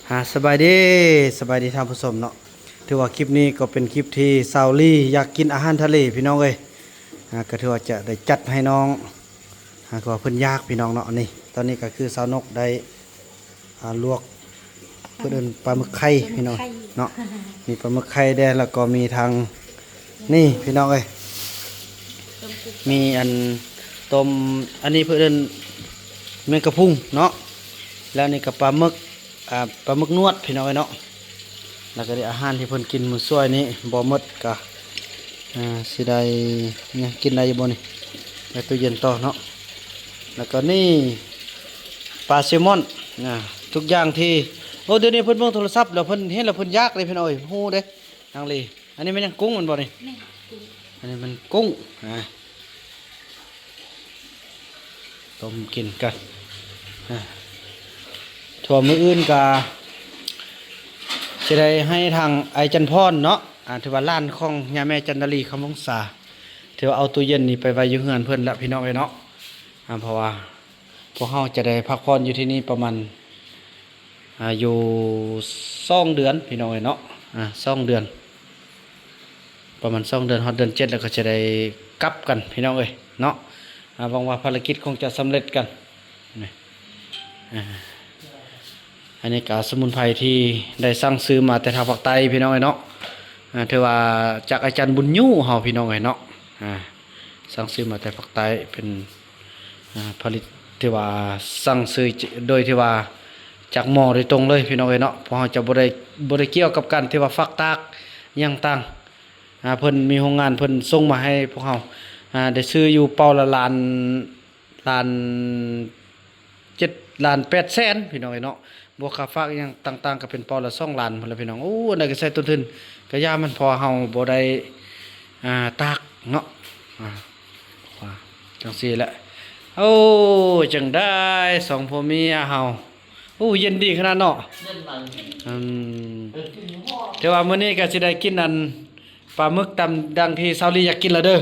ອາ ສະບາຍດີ ສະບາຍດີທ່ານຜູ້ຊົມເນາະ. ຖືວ່າຄລິບນີ້ກໍເປັນຄລິບທີ່ສາວລີຢາກກິນອາຫານທະເລພີ່ນ້ອງເອີຍ. ອາ ກໍຖືວ່າຈະໄດ້ຈັດໃຫ້ນ້ອງ ອາ ເພາະວ່າເພິ່ນຢາກພີ່ນ້ອງເນາະ. ອັນນີ້ ຕອນນີ້ກໍຄືສາວນົກໄດ້ ອາ ລວກ ເພິ່ນເອີ້ນປາໝຶກໄຂ່ພີ່ນ້ອງເນາະ. ມີປາໝຶກໄຂ່ແດ່ ແລ້ວກໍມີທັງ ນີ້ພີ່ນ້ອງເອີຍ ມີອັນຕົ້ມ ອັນນີ້ເພິ່ນເອີ້ນແມງກະພຸງເນາະ. ແລ້ວນີ້ກໍປາໝຶກ ອາ ປາໝຶກນວດພີ່ນ້ອງເອີຍເນາະ. ແລ້ວກໍໄດ້ອາຫານທີ່ເພິ່ນກິນມື້ຊ່ວຍນີ້ ບໍ່ໝົດກໍ ອາ ຊິໄດ້ຫຍັງ ກິນໄດ້ຢູ່ບໍ່ນີ້ ໃນຕູ້ເຢັນຕໍ່ເນາະ. ແລ້ວກໍນີ້ປາແຊລມອນ ອາ ທຸກຢ່າງທີ່ ໂອ້ ດຽວນີ້ເພິ່ນເບິ່ງໂທລະສັບແລ້ວ ເພິ່ນເຫັນແລ້ວເພິ່ນຢາກເດ້ພີ່ນ້ອງເອີຍ ຮູ້ເດ້ ນາງລີ. ອັນນີ້ແມ່ນຫຍັງ ກຸ້ງແມ່ນບໍ່ນີ້? ແມ່ນກຸ້ງ. ອັນນີ້ແມ່ນກຸ້ງ ອາ ຕົ້ມກິນກັນ ອາ ເພາະວ່າມື້ອື່ນກະຊິໄດ້ໃຫ້ທາງອ້າຍຈັນພອນເນາະ ອາ ຖືວ່າຫຼານຂອງຍາແມ່ຈັນດາລີ ຄຳວົງສາ ຖືວ່າເອົາຕູ້ເຢັນນີ້ໄປໄວ້ຢູ່ເຮືອນເພິ່ນລະພີ່ນ້ອງເອີຍເນາະ. ອາ ເພາະວ່າພວກເຮົາຈະໄດ້ພັກຜ່ອນຢູ່ທີ່ນີ້ປະມານ ອາ ຢູ່ສອງເດືອນພີ່ນ້ອງເອີຍເນາະ. ອາ ສອງເດືອນ ປະມານສອງເດືອນ ຮອດເດືອນເຈັດແລ້ວກໍຈະໄດ້ກັບກັນພີ່ນ້ອງເອີຍເນາະ. ອາ ຫວັງວ່າພາລະກິດຄົງຈະສຳເລັດກັນ. ນີ້ ອາ ອັນນີ້ກໍສະໝຸນໄພທີ່ໄດ້ສັ່ງຊື້ມາແຕ່ທາງພາກໃຕ້ພີ່ນ້ອງເອີຍເນາະ. ອາ ຖືວ່າຈາກອາຈານບຸນຍູເຮົາພີ່ນ້ອງເອີຍເນາະ. ອາ ສັ່ງຊື້ມາແຕ່ພາກໃຕ້ ເປັນ ອາ ຜະລິດ ທີ່ວ່າສັ່ງຊື້ໂດຍທີ່ວ່າຈາກໝໍໂດຍຕົງເລີຍພີ່ນ້ອງເອີຍເນາະ. ພວກເຮົາຈະບໍ່ໄດ້ ບໍ່ໄດ້ກ່ຽວກັບການທີ່ວ່າຝາກຕາກຫຍັງຕ່າງ. ອາ ເພິ່ນມີໂຮງງານ ເພິ່ນສົ່ງມາໃຫ້ພວກເຮົາ ອາ ໄດ້ຊື້ຢູ່ເປົາລະລ້ານ ລ້ານເຈັດ ລ້ານແປດແສນພີ່ນ້ອງເອີຍເນາະ. ບວກຄ່າຝາກຫຍັງຕ່າງໆ ກໍເປັນເປົາລະສອງລ້ານພຸ້ນລະພີ່ນ້ອງ. ໂອ້ ອັນໃດກໍໃຊ້ຕົ້ນທຶນ ກະຢ່າມັນ ເພາະວ່າເຮົາບໍ່ໄດ້ ອາ ຕາກເນາະ. ອາ ວ່າຈັ່ງຊີ້ແຫຼະ. ໂອ້ ຈັ່ງໃດສອງຜົວເມຍເຮົາ ໂອ້ ເຢັນດີຂະໜາດເນາະ. ເຢັນຫຼາຍ. ອືມ ແຕ່ວ່າມື້ນີ້ກໍຊິໄດ້ກິນອັນ ປາໝຶກຕຳ ດັ່ງທີ່ສາວລີຢາກກິນລະເດີ.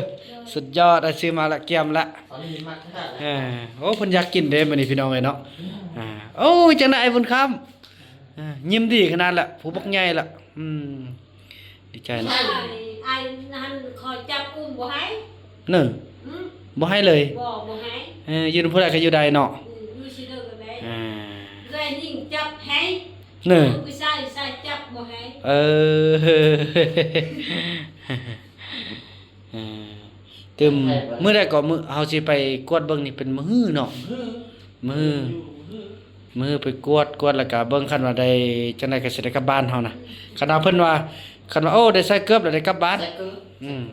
ສຸດຍອດ ອ້າຍຊື້ມາລະ ກຽມລະ. ສາວລີມັກຂະໜາດ. ເອີ ໂອ້ ເພິ່ນຢາກກິນເດ້ມື້ນີ້ພີ່ນ້ອງເອີຍເນາະ. ອືມ ອາ ໂອ້ຍ ຈັ່ງໃດອ້າຍບຸນຄຳ ເອີ ຍິ້ມດີຂະໜາດລະ ຜູ້ບັກໃຫຍ່ລະ. ອືມ ດີໃຈເນາະ. ອ້າຍ ອ້າຍນັ້ນຂໍຈັບອຸ້ມບໍ່ໃຫ້. ເນີ ອືມ ບໍ່ໃຫ້ເລີຍ. ບໍ່ ບໍ່ໃຫ້. ເອີ ຢູ່ນຳຜູ້ໃດກໍຢູ່ໄດ້ເນາະ. ອືມ ຢູ່ຊິເດີກໍໄດ້. ອາ ເອື້ອຍຍິງຈັບໃຫ້. ເນີ ຜູ້ຊາຍ ຊາຍຈັບບໍ່ໃຫ້. ເອີ ເອີ ຕື່ມ ມື້ໃດກໍມື້ ເຮົາຊິໄປກວດເບິ່ງນີ້ ເປັນມື້ຮືເນາະ. ມື້ ມື້ ມື້ໄປກວດ ກວດແລ້ວກະເບິ່ງ ຄັນວ່າໄດ້ຈັ່ງໃດກໍຊິໄດ້ກັບບ້ານເຮົານະ. ຄັນວ່າເພິ່ນວ່າ ຄັນວ່າ ໂອ້ ໄດ້ໃສ່ເກີບແລ້ວໄດ້ກັບບ້ານ. ອືມ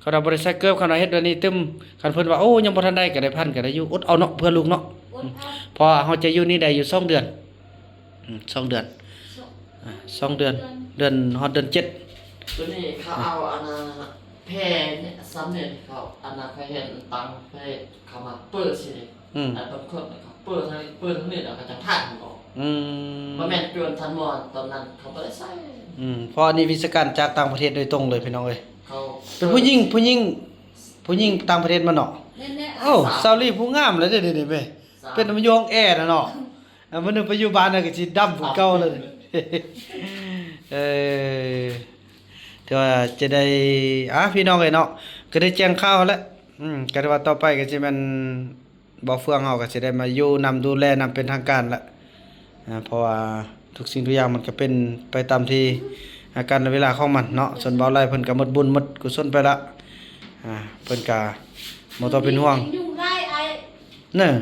ຄັນວ່າບໍ່ໄດ້ໃສ່ເກີບ ຄັນວ່າເຮັດແບບນີ້ຕື່ມ ຄັນເພິ່ນວ່າ ໂອ້ ຍັງບໍ່ທັນໄດ້ ກໍໄດ້ພັນ ກໍໄດ້ຢູ່ ອົດເອົາເນາະ ເພື່ອລູກເນາະ. ເພາະວ່າເຮົາຈະຢູ່ນີ້ໄດ້ຢູ່ສອງເດືອນ. ອືມ ສອງເດືອນ ສອງ ອາ ສອງເດືອນ ເດືອນ ເດືອນ ຮອດເດືອນເຈັດ. ຕົວນີ້ເຂົາເອົາອັນນ່າ ແຜ່ນີ້ ຊຳນີ້ ເຂົາອັນນ່າ ເຂົາເຫັນຕັ້ງແຜ່ ເຂົາມາເປີດຊິ. ອືມ ອັນບາງຄົນເຂົາເປີດທາງ ເປີດທາງນີ້ ແລ້ວເຂົາຈະພັນອອກ. ອືມ ບໍ່ແມ່ນຈວນທັນມອນ ຕອນນັ້ນເຂົາບໍ່ໄດ້ໃສ່. ອືມ ເພາະອັນນີ້ວິຊາການຈາກຕ່າງປະເທດໂດຍຕົງເລີຍພີ່ນ້ອງເອີຍ. ເຂົາເປັນຜູ້ຍິງ ຜູ້ຍິງ ຜູ້ຍິງຕ່າງປະເທດມາເນາະ. ໂອ້ ສາວລີຜູ້ງາມແລ້ວເດ້ ດຽວນີ້ແມ່ ເປັນມາຢູ່ຫ້ອງແອນະເນາະ. ອາ ມື້ໜຶ່ງໄປຢູ່ບ້ານນະ ກໍຊິດຳຄືເກົ່າເລີຍ. ເອີ ແຕ່ວ່າຈະໄດ້ ອາ ພີ່ນ້ອງເອີຍເນາະ ກໍໄດ້ແຈ້ງຂ່າວແລ້ວ. ອືມ ກໍຖືວ່າຕໍ່ໄປກໍຊິແມ່ນບ່າວເຟືອງເຮົາກໍຊິໄດ້ມາຢູ່ນຳ ດູແລນຳເປັນທາງການແລ້ວ. ອາ ເພາະວ່າທຸກສິ່ງທຸກຢ່າງມັນກໍເປັນໄປຕາມທີ່ ອາ ການເວລາຂອງມັນເນາະ. ສ່ວນບ່າວໄຫຼເພິ່ນກໍໝົດບຸນໝົດກຸສົນໄປລະ. ອາ ເພິ່ນກໍບໍ່ຕ້ອງເປັນຫ່ວງ. ເນີ ອືມ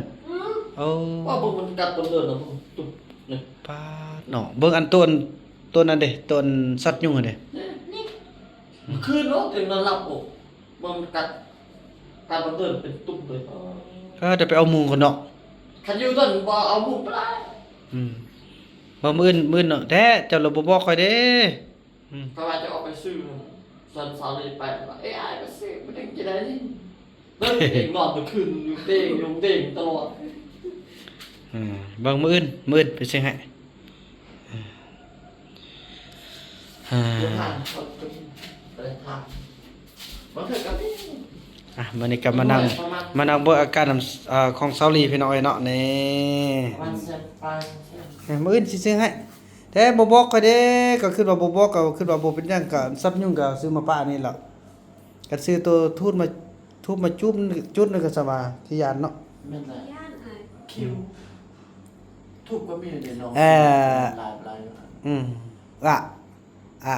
ໂອ້ ວ່າເບິ່ງມັນກັດຕົວເດີນນະ ຕຸບນີ້ ປາດເນາະ. ເບິ່ງອັນຕົວ ຕົວນັ້ນເດ້ ຕົວສັດຍຸງຫັ້ນເດ້. ນີ້ ມື້ຄືນເນາະ ຕື່ນນອນຫຼັບ ໂອ້ ເບິ່ງກັດ ກັດຕົວເດີນເປັນຕຸບເລີຍ. ເອີ ໄດ້ໄປເອົາມຸງກ່ອນເນາະ. ຄັນຢູ່ຕົນບໍ່ເອົາມຸງໄປ. ອືມ ບໍ່ ມື້ອື່ນ ມື້ອື່ນເນາະ. ແທ້ ເຈົ້າລະບໍ່ບອກຂ້ອຍເດ້. ອືມ ເຂົາວ່າຈະອອກໄປຊື້ ຊວນສາວລີໄປ ເອີ ອ້າຍໄປຊື້ ມັນຈັ່ງຈະໄດ້ຫຼິ້ນ. ເບິ່ງເອງນອນເບິດຄືນ ຍຸງເຕງ ຍຸງເຕງຕະຫຼອດ. ເອີ ເບິ່ງມື້ອື່ນ ມື້ອື່ນໄປຊື້ໃຫ້. ເອີ ເດີນທາງ ໄປເດີນທາງ ບໍ່ເຖິງກັນ. ອ່ະ ມື້ນີ້ກໍມານັ່ງ ມານັ່ງເບິ່ງອາການນຳ ເອີ ຂອງສາວລີພີ່ນ້ອງເອີຍເນາະ. ນີ້ ປະມານແສນປາຍ ແສນ ເອີ ມື້ອື່ນຊິຊື້ໃຫ້. ແທ້ບໍ່ບອກຂ້ອຍເດ້. ກໍຄິດວ່າບໍ່ບອກ ກໍຄິດວ່າບໍ່ເປັນຫຍັງ ກໍສັບຍຸງກໍຊື້ມາປະນີ້ລະ. ກໍຊື້ໂຕທູບມາ ທູບມາຈຸດໜຶ່ງກໍສະບາຍ ທີ່ຢ້ານເນາະ. ແມ່ນລະ ຄິວ ທູບກໍມີເດ້ເນາະ. ເອີ ຫຼາຍໆຢູ່ຫັ້ນ. ອືມ ອະ ອະ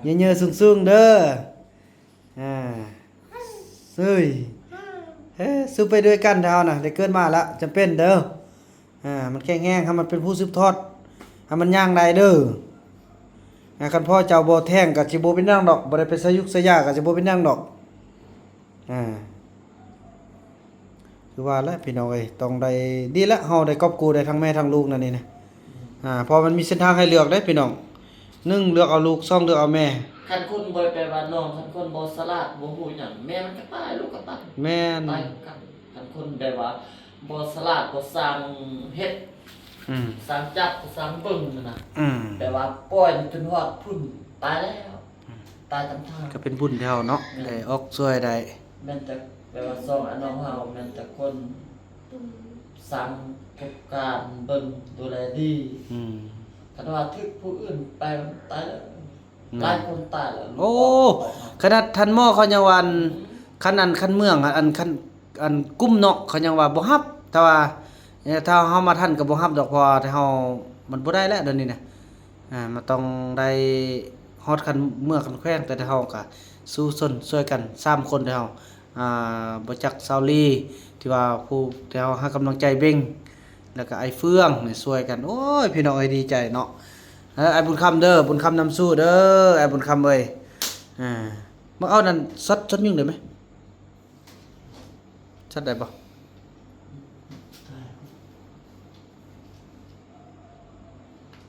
ເຢີໆ ສູງໆເດີ. ອ່າ ເອີຍ ເອີ ສູ້ໄປດ້ວຍກັນເຮົານະ ໄດ້ເກີດມາລະ ຈຳເປັນເດີ. ອ່າ ມັນແຂງແຮງ ໃຫ້ມັນເປັນຜູ້ສືບທອດ ໃຫ້ມັນຍ່າງໄດ້ເດີ. ອ່າ ຄັນພໍ່ເຈົ້າບໍ່ແທງກໍຊິບໍ່ເປັນຫຍັງດອກ ບໍ່ໄດ້ໄປໃສ່ຢູກໃສ່ຢາກໍຊິບໍ່ເປັນຫຍັງດອກ. ອ່າ ຄືວ່າແຫຼະພີ່ນ້ອງເອີຍ ຕ້ອງໄດ້ ດີແລ້ວ ເຮົາໄດ້ກອບໂກໄດ້ທັງແມ່ທັງລູກນັ້ນນີ້ນະ. ອ່າ ເພາະມັນມີເສັ້ນທາງໃຫ້ເລືອກເດ້ພີ່ນ້ອງ ໜຶ່ງ ເລືອກເອົາລູກ ສອງ ເລືອກເອົາແມ່. ຄັນຄົນບໍ່ໄປວ່ານ້ອງ ຄັນຄົນບໍ່ສະຫຼາດ ບໍ່ຮູ້ຫຍັງ ແມ່ມັນກໍຕາຍ ລູກກໍຕາຍ. ແມ່ນ ຕາຍຄືກັນ. ຄັນຄົນແບບວ່າບໍ່ສະຫຼາດ ບໍ່ຊ່າງເຮັດ ອືມ ຊ່າງຈັບ ຊ່າງເບິ່ງຫັ້ນນະ ອືມ ແບບວ່າປ່ອຍຈົນຮອດພຸ້ນ ຕາຍແລ້ວ. ຕາຍຕາມທາງ ກໍເປັນບຸນແທ້ເນາະ. ແມ່ນ ໄດ້ອອກຊ່ວຍໄດ້ ແມ່ນແຕ່ແບບວ່າສອງອ້າຍນ້ອງເຮົາ ແມ່ນແຕ່ຄົນສ້າງປະສົບການເບິ່ງດູແລດີ. ອືມ ຄັນວ່າຖືກຜູ້ອື່ນໄປ ມັນຕາຍແລ້ວ. ອືມ ຫຼາຍຄົນຕາຍແລ້ວ. ໂອ້ ຂະໜາດທ່ານໝໍເຂົາຍັງວ່າ ອືມ ຄັນອັນ ຄັນເມືອງ ອັນ ຄັນ ອັນກຸ່ມເນາະ ເຂົາຍັງວ່າບໍ່ຮັບ. ແຕ່ວ່າ ເອີ ຖ້າເຮົາມາທັນກໍບໍ່ຮັບດອກ ເພາະວ່າເຮົາ ມັນບໍ່ໄດ້ແລ້ວດຽວນີ້ນະ. ອ່າ ມັນຕ້ອງໄດ້ຮອດຂັ້ນເມືອງຂັ້ນແຂວງ ແຕ່ເຮົາກໍສູ້ຊົນຊ່ວຍກັນສາມຄົນເຮົາ. ອ່າ ບໍ່ຈັກສາວລີ ທີ່ວ່າຜູ້ທີ່ເຮົາໃຫ້ກຳລັງໃຈເບັງ ແລ້ວກໍອ້າຍເຟືອງນີ້ຊ່ວຍກັນ. ໂອ້ຍ ພີ່ນ້ອງເອີຍ ດີໃຈເນາະ. ເອີ ອ້າຍບຸນຄຳເດີ ບຸນຄຳນຳສູ້ເດີ ອ້າຍບຸນຄຳເອີຍ. ອ່າ ມາເອົານັ້ນຊັດ ຊັດຍິງໄດ້ໄໝ? ຊັດໄດ້ບໍ່?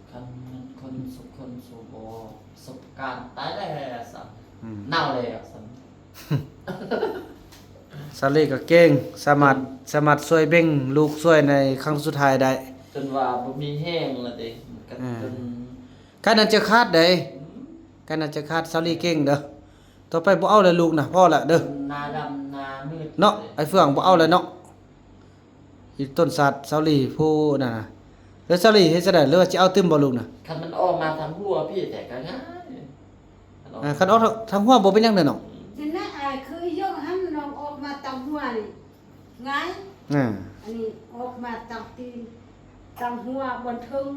ຄັນແມ່ນຄົນສຸກຄົນສູບໍ່ປະສົບການຕາຍແລ້ວຊັ້ນ ອືມ ເນົ່າແລ້ວຊັ້ນ. ສາວລີກໍເກັ່ງ ສາມາດ ສາມາດຊ່ວຍເບັງລູກຊ່ວຍໃນຄັ້ງສຸດທ້າຍໄດ້ ຈົນວ່າບໍ່ມີແຮງແລ້ວເດ້. ມັນກໍ ອ່າ ຈົນ ໃກ້ນັ້ນຈະຂາດເດ້ ອືມ ໃກ້ນັ້ນຈະຂາດ. ສາວລີເກັ່ງເດີ. ຕໍ່ໄປບໍ່ເອົາແລ້ວລູກນະ ພໍລະເດີ ໜ້າດຳໜ້າມືດເນາະ. ເລີຍ ອ້າຍເຟືອງບໍ່ເອົາແລ້ວເນາະ ອີກຕົ້ນຊາດສາວລີຜູ້ນັ້ນນະ. ແລ້ວສາວລີເຮັດຈັ່ງໃດ ຫຼືວ່າຊິເອົາຕື່ມບໍ່ລູກນະ? ຄັນມັນອອກມາທາງຫົວພີ້ແທ້ກໍງ່າຍ. ຄັນອອກ ເອີ ຄັນອອກທາງຫົວບໍ່ເປັນຫຍັງເດີເນາະ. ນັ້ນນະ ອ້າຍ ຄືຢອກຫັ້ນ ນ້ອງອອກມາຕາມຫົວນີ້ ງ່າຍ. ອ່າ ອັນນີ້ອອກມາຕາມຕີນ ຕາມຫົວບ່ອນເທິງ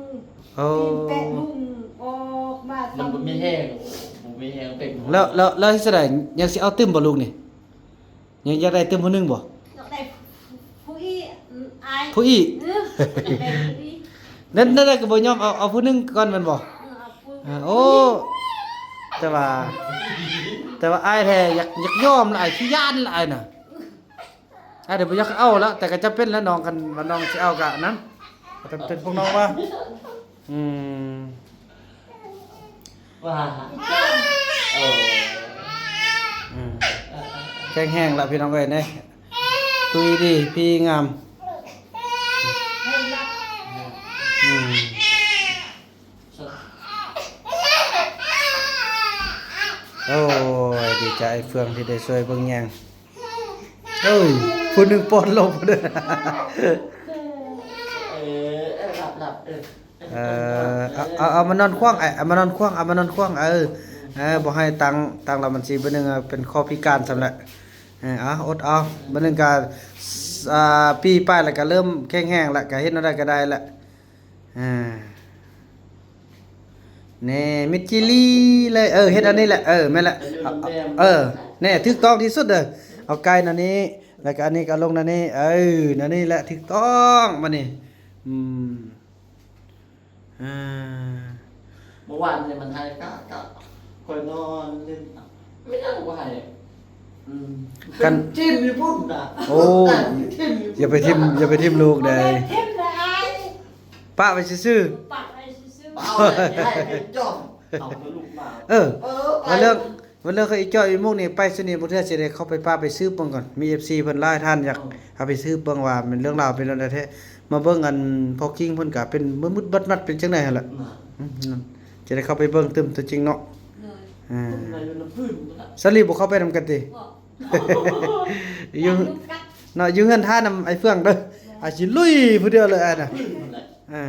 ໂອ້ ຕີນແປະລຸ່ມ ອອກມາ ມັນບໍ່ມີແຮງ ບໍ່ມີແຮງເປັນ. ແລ້ວ ແລ້ວ ແລ້ວເຮັດຈັ່ງໃດ ຍັງຊິເອົາຕື່ມບໍ່ລູກນີ້? ຍັງຢາກໄດ້ຕື່ມຜູ້ໜຶ່ງບໍ່? ຢາກໄດ້ຜູ້ອີກ ອາຍ ຜູ້ອີກ. ເອີ ຢາກໄດ້ຜູ້ອີກ. ນັ້ນ ນັ້ນກໍບໍ່ຍອມເອົາ ເອົາຜູ້ໜຶ່ງກ່ອນແມ່ນບໍ່? ເອີ ເອົາຜູ້ ເອີ ໂອ້ ແຕ່ວ່າ ແຕ່ວ່າອ້າຍແທ້ຢາກ ຢາກຍອມລະ ອ້າຍຂີ້ຢ້ານລະ ອ້າຍນະ. ອາດຈະບໍ່ຢາກເອົາລະ ແຕ່ກໍຈຳເປັນລະນ້ອງ ຄັນວ່ານ້ອງຊິເອົາກະນັ້ນ ກໍຈຳເປັນພວກນ້ອງວ່າ ອືມ ວ່າ ເອີ ອືມ ແຂງແຮງລະພີ່ນ້ອງເອີຍເນາະ ຕຸ້ຍດີ ພີງາມ ອືມ. ໂອ້ຍ ດີໃຈເຟືອງທີ່ໄດ້ຊ່ວຍເບິ່ງແຍງ. ເອີຍ ຜູ້ໜຶ່ງປ້ອນລົງພຸ້ນເດີ. ເອີ ເອີ ເອີ ເອົາ ເອົາ ເອົາມານອນຂວາງ ເອົາມານອນຂວາງ ເອົາມານອນຂວາງ ເອີ ເອີ ບໍ່ໃຫ້ຕັ້ງ ຕັ້ງແລ້ວມັນຊິ ບາດໜຶ່ງເປັນຂໍ້ພິການຊ້ຳແຫຼະ. ເອີ ເອົາ ອົດເອົາ ບາດໜຶ່ງກະ ອ່າ ປີປາຍແລ້ວກະເລີ່ມແຂງແຮງແລ້ວ ກະເຮັດແນວໃດກະໄດ້ແລ້ວ. ອ່າ ແນ່ ມິດຈີລີເລີຍ ເອີ ເຮັດອັນນີ້ແຫຼະ ເອີ ແມ່ນແຫຼະ ເອີ ແນ່ ຖືກຕ້ອງທີ່ສຸດເດີ. ເອົາໄກ່ແນວນີ້ ແລ້ວກະອັນນີ້ກໍລົງແນວນີ້ ເອີ ແນວນີ້ແຫຼະ ຖືກຕ້ອງບາດນີ້. ອືມ ອ່າ ເມື່ອວານນີ້ມັນໃຫ້ກະ ກະ ຂ້ອຍນອນຫຼິ້ນ ແມ່ນຫຍັງບໍ່ໃຫ້ ອືມ ກັນ ຖິ້ມຢູ່ພຸ້ນນະ. ໂອ້ ຖິ້ມຢູ່ ຢ່າໄປຖິ້ມ ຢ່າໄປຖິ້ມລູກເດ້ ບໍ່ໄດ້ຖິ້ມນະອ້າຍ ປະໄວ້ຊື່ໆ ປະໄວ້ຊື່ໆ ເອົາໄດ້ໃຫ້ໄປຈ້ອມ ເອົາໄປລູກມາ ເອີ ເອີ ວ່າເລື່ອງ ວ່າເລື່ອງຂອງອີ່ຈ້ອຍອີ່ມຸກນີ້ ໄປຊຸນີ້ ບາງເທື່ອຊິໄດ້ເຂົ້າໄປປະໄປສືບເບິ່ງກ່ອນ ມີເອັຟຊີເພິ່ນຫຼາຍທ່ານຢາກ ເອີ ເອົາໄປສືບເບິ່ງວ່າແມ່ນເລື່ອງລາວເປັນແນວໃດແທ້ ມາເບິ່ງອັນພໍ່ຄິງເພິ່ນກະເປັນມືດໆບັດໆ ເປັນຈັ່ງໃດຫັ້ນລະ ອືມ ຈະໄດ້ເຂົ້າໄປເບິ່ງຕື່ມຕົວຈິງເນາະ. ເອີ ສາລີບໍ່ເຂົ້າໄປນຳກັນຕິ? ຢູ່ເນາະ ຢູ່ເຮືອນທ່ານຳອ້າຍເຟືອງເດີ ອາ ຊິລຸຍຜູ້ດຽວເລີຍອ້າຍນະ ເອີ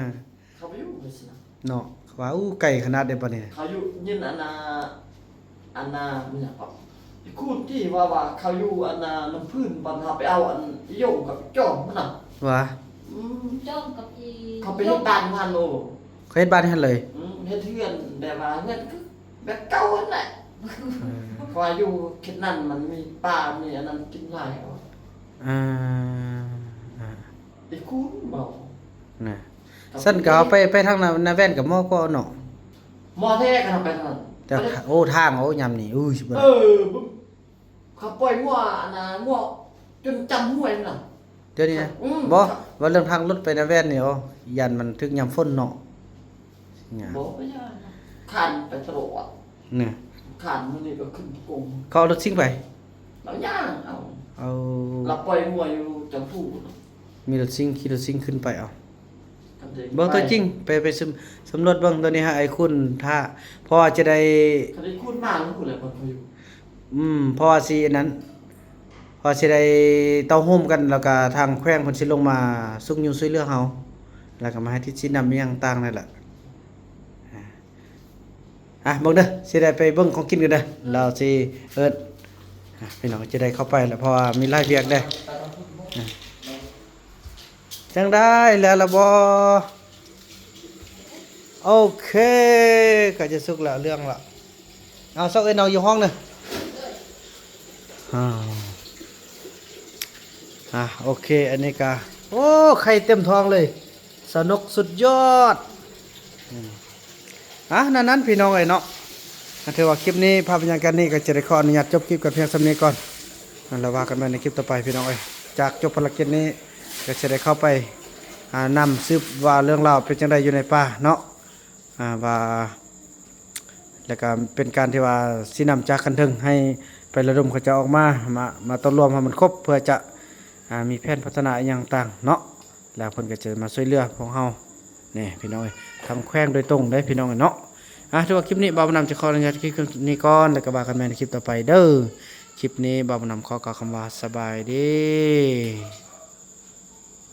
ເຂົ້າໄປຢູ່ ເອີ ຊິນະ ເນາະ ວ່າ ອູ້ ໄກຂະໜາດໃດບາດນີ້. ເຂົາຢູ່ຍິນອັນນ່າ ອັນນ່າ ແມ່ນຫຍັງເກາະ ອີຄູນທີ່ວ່າ ວ່າເຂົາຢູ່ອັນນ່າ ນ້ຳພື້ນ ບ່ອນເຮົາໄປເອົາອັນອີຢົງກັບຈອມຫັ້ນນະ ວ່າ ອືມ ຈອມກັບອີ ເຂົາໄປເຮັດບ້ານຢູ່ຫັ້ນໂລ ເຂົາເຮັດບ້ານຢູ່ຫັ້ນເລີຍ. ອືມ ເຮັດເຮືອນແບບວ່າເຮືອນຄືແບບເກົ່າຫັ້ນແຫຼະ. ເອີ ເພາະວ່າຢູ່ເຂດນັ້ນມັນມີປາ ມີອັນນັ້ນກິນຫຼາຍ. ເອີ ອີຄູນເວົ້ານະ ຊັ້ນກໍເອົາໄປ ໄປທາງນາ ນາແວ່ນກໍເໝາະກວ່າເນາະ. ເໝາະແທ້ຄັນເຮົາໄປທາງນັ້ນ. ແຕ່ ໂອ້ ທາງ ໂອ້ ຍາມນີ້ ອຸ້ຍ ຊິບໍ່ໄດ້. ເອີ ເບິ່ງ ເຂົາປ່ອຍງົວ ອັນນ່າ ງົວຈົນຈຳຫ້ວຍນັ້ນນະ. ດຽວນີ້ນະ ອືມ ບໍ່ ວ່າເລື່ອງທາງລົດໄປນາແວ່ນນີ້ ໂອ້ ຢ້ານມັນຖືກຍາມຝົນເນາະ. ຍາມ ບໍ່ ບໍ່ຢ້ານ ຄານໄປຕະຫຼອດນີ້ ຄານມື້ນີ້ກໍຂຶ້ນກົງ. ເຂົາເອົາລົດຊິງໄປ? ລາວຍ່າງເອົາ. ເອົາ ລາວປ່ອຍງົວຢູ່ຈຳພູ. ມີລົດຊິງ ຂີ່ລົດຊິງຂຶ້ນໄປເອົາ. ເບິ່ງຕົວຈິງ ໄປ ໄປສຳ ສຳຫຼວດເບິ່ງຕົວນີ້ໃຫ້ອ້າຍຄຸນຖ້າ ເພາະວ່າຈະໄດ້ ຄັນໄດ້ຄູນມາແລ້ວພຸ້ນແຫຼະບ່ອນເຂົາຢູ່. ອືມ ເພາະວ່າຊິອັນນັ້ນ ເພາະວ່າຊິໄດ້ເຕົ້າໂຮມກັນ ແລ້ວກະທາງແຂວງເພິ່ນຊິລົງມາຊຸກຍູ້ຊ່ວຍເຫຼືອເຮົາ ແລ້ວກະມາໃຫ້ທິດຊີ້ນຳອີ່ຫຍັງຕ່າງນັ້ນແຫຼະ. ອ່າ ອ່ະ ເບິ່ງເດີ ຊິໄດ້ໄປເບິ່ງຂອງກິນກັນເດີ ລາວຊິເອີ້ນ. ອ່ະ ພີ່ນ້ອງຈະໄດ້ເຂົ້າໄປແລ້ວ ເພາະວ່າມີຫຼາຍວຽກເດ້. ອ່ະ ຈັ່ງໃດ ແລ້ວລະບໍ່? ໂອເຄ ໃກ້ຈະສຸກແລ້ວ ເຫຼືອງລະ. ເອົາ ຊອກເອີ້ນນ້ອງຢູ່ຫ້ອງນະ. ອ່າ ອ່າ ໂອເຄ ອັນນີ້ກະ ໂອ້ ໄຂ່ເຕັມທ້ອງເລີຍ ສະໜຸກສຸດຍອດ. ອືມ ອ່າ ນັ້ນໆ ພີ່ນ້ອງເອີຍເນາະ ຖືວ່າຄລິບນີ້ ພາບບັນຍາກາດນີ້ກໍຈະໄດ້ຂໍອະນຸຍາດຈົບຄລິບກັນພຽງສ່ຳນີ້ກ່ອນ ແລ້ວວ່າກັນໃໝ່ໃນຄລິບຕໍ່ໄປ ພີ່ນ້ອງເອີຍ. ຈາກຈົບພາລະກິດນີ້ ກໍຈະໄດ້ເຂົ້າໄປ ອ່າ ນຳສືບວ່າເລື່ອງລາວເປັນຈັ່ງໃດຢູ່ໃນປ່າເນາະ ອ່າ ວ່າ ແລ້ວກໍເປັນການທີ່ວ່າຊີ້ນຳຈາກຂັ້ນເທິງໃຫ້ໄປລະດົມເຂົາເຈົ້າອອກມາ ມາ ມາໂຕະລວມໃຫ້ມັນຄົບ ເພື່ອຈະ ອ່າ ມີແຜນພັດທະນາອີ່ຫຍັງຕ່າງເນາະ ແລ້ວເພິ່ນກໍຈະມາຊ່ວຍເຫຼືອພວກເຮົານີ້ ພີ່ນ້ອງເອີຍ ທາງແຂວງໂດຍຕົງເດ້ ພີ່ນ້ອງເອີຍເນາະ. ອ່າ ຖືວ່າຄລິບນີ້ ບ່າວບຸນນຳຈະຂໍອະນຸຍາດຄລິບນີ້ກ່ອນ ແລ້ວກໍວ່າກັນໃໝ່ໃນຄລິບຕໍ່ໄປເດີ. ຄລິບນີ້ ບ່າວບຸນນຳຂໍກ່າວຄຳວ່າ ສະບາຍດີ.